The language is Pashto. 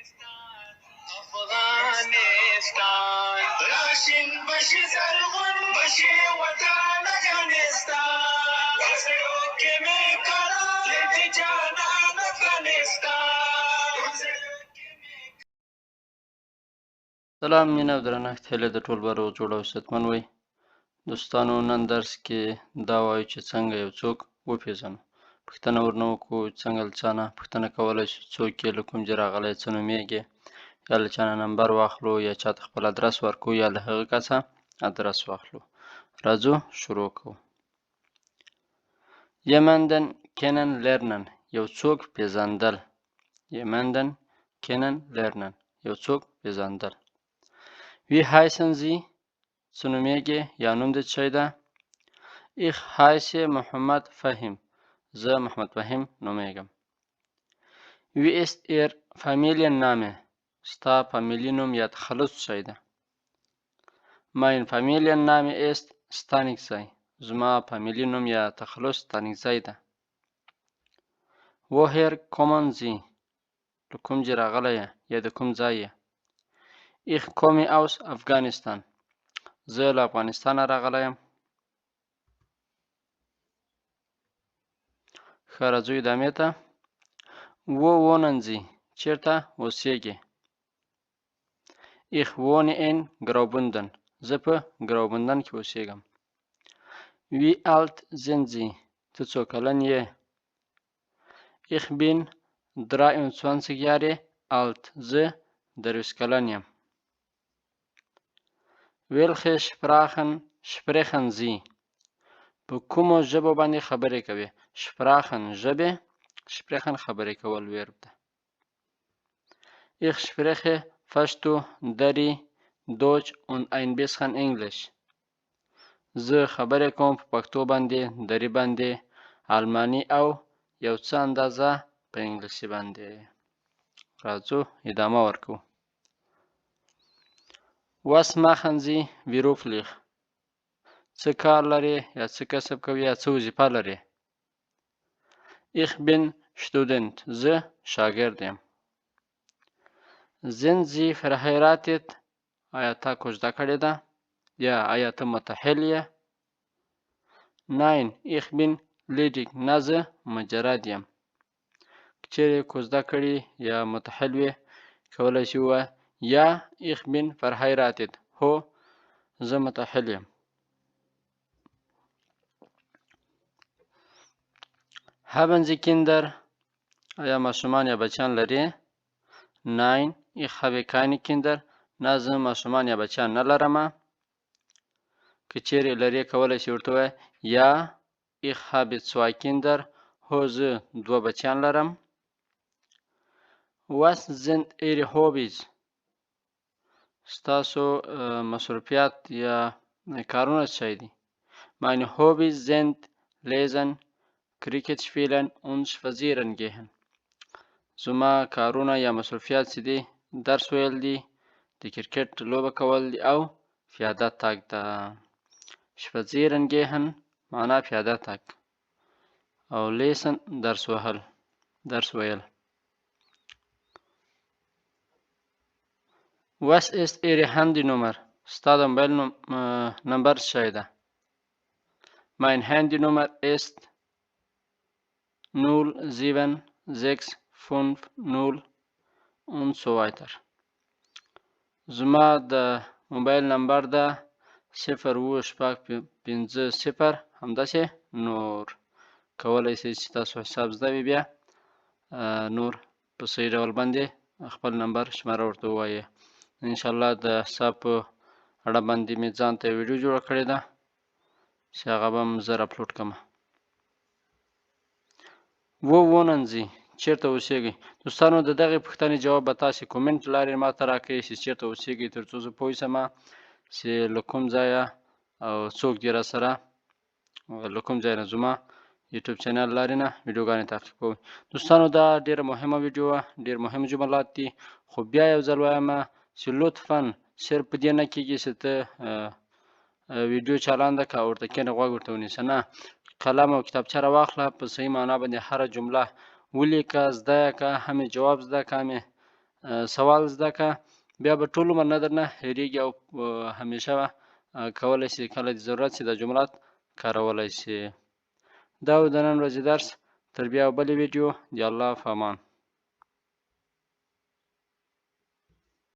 افغانستان راشین بشي زرغون بشي وطن افغانستان زړه کې مې قرار دې جانان افغانستان. سلام، مینه او درنښت، هیله د ټول به روغ جوړ او صحتمند وئ. دوستانو، نن درس کې دا وایو چې څنګه یو څوک وپېژنو، پوښتنه ورنه وکړو. څنګه له چا نه پوښتنه کولی شو څوک یې، له کوم ځای راغلی، څه نومېږي، یا له چا نه نمبر واخلو، یا چا ته خپل ادرس ورکړو، یا له هغه کسه ادرس واخلو. راځو شروع کوو. Jemanden kennenlernen، یو څوک پېژندل. Jemanden kennenlernen، یو څوک پېژندل. Wie heißen Sie؟ څه نومېږې یا نوم دې څه شی ده؟ Ich heiße محمد فهیم، زه محمد فهیم نومېږم. Wie ist Ihr Familienname؟ ستا فامیلي نوم یا تخلص څه شی ده؟ Mein Familienname ist ستانکزی، زما فامیلي نوم یا تخلص ستانکزی ده. Woher kommen Sie؟ له کوم ځای راغلی یې یا د کوم ځای یې؟ Ich komme aus Afghanistan، زه له افغانستانه راغلی یم. ښه، راځو ادامې ته. Wo wohnen Sie؟ چېرته اوسېږې؟ Ich wohne in Graubünden، زه په ګراوبندن کې اوسېږم. Wie alt sind Sie؟ ته څو کلن یې؟ Ich bin 23 Jahre alt، زه 23 کلن یم. Welche Sprachen sprechen Sie؟ په کومو ژبو باندې خبرې کوې؟ Sprachen ژبې، sprechen خبرې کول Verb ده. Ich spreche Pashto، Dari، Deutsch und ein bisschen Englisch. زه خبرې کوم په پښتو باندې، دري باندې، الماني او یو څه اندازه په انګلیسي باندې. راځو ادامه ورکوو. Was machen Sie beruflich؟ څه کار لرې یا څه کسب کوې یا څه وظیفه لرې؟ Ich bin Student، زه شاګرد یم. Sind Sie verheiratet؟ آیا تا کوژده کړې ده یا آیا ته متأهل یې؟ Nein، ich bin ledig، نه زه مجرد یم. که چیرې کوژده کړې یا متأهل وې کولی شي ووایې ja، ich bin verheiratet، هو زه متأهل یم. Haben Sie Kinder؟ آیا ماشومان یا بچیان لرې؟ Nein، ich habe keine Kinder، نه زه ماشومان یا بچیان نه لرم. که چیرې لرې کولی شي ورته ووایې ja، ich habe zwei Kinder، هو زه دوه بچیان لرم. Was sind Ihre Hobbys؟ ستاسو مصروفیات یا کارونه څه شی دي؟ Meine Hobbys sind lesen، Cricket spielen und spazieren gehen. زما کارونه یا مصروفیات چې دي درس ویل دي، د کرکټ لوبه کول دي او پیاده تګ ده. Spazieren gehen معنا پیاده تګ او lesen درس وهل، درس ویل. Was ist Ihre Handynummer؟ ستا د موبایل نمبر څه شی ده؟ Mein Handynummer ist 07650 und so weiter. زما د موبایل نمبر ده 07650 همداسې نور. کولی شئ چې تاسو حساب زده وي بیا نور په صحیح ډول باندې خپل نمبر شمېره ورته ووایئ. انشاءالله د حساب په اړه باندې مې ځان ته یوه ویډیو جوړه کړې ده چې هغه به هم زر اپلوډ کړم. Wo wohnen Sie؟ چېرته اوسېږئ؟ دوستانو، د دغې پوښتنې جواب به تاسې کومنټ لارې ما ته راکړئ چې چېرته اوسېږئ، تر څو زه پوه شم چې له کوم ځایه او څوک دې راسره له کوم ځای نه زما یوټیوب چینل لارې نه ویډیوګانې تعقیب کوئ. دوستانو، دا ډېره مهمه ویډیو وه، ډېر مهم جملات دي، خو بیا یو ځل وایم چې لطفاً صرف په دې نه کېږي چې ته ویډیو چالانده که ورته کښېنه غوږ ورته ونیسه، نه، قلم او کتابچه راواخله، په صحیح معنا باندې هره جمله ولیکه، زده یې که، هم یې جواب زده که، هم یې سوال زده که، بیا به ټول عمر نه درنه هېرېږي او همیشه به کولی شي کله د ضرورت شي دا جملات کارولی شي. دا و د نن ورځې درس. تر بیا بلې ویډیو، د الله په امان.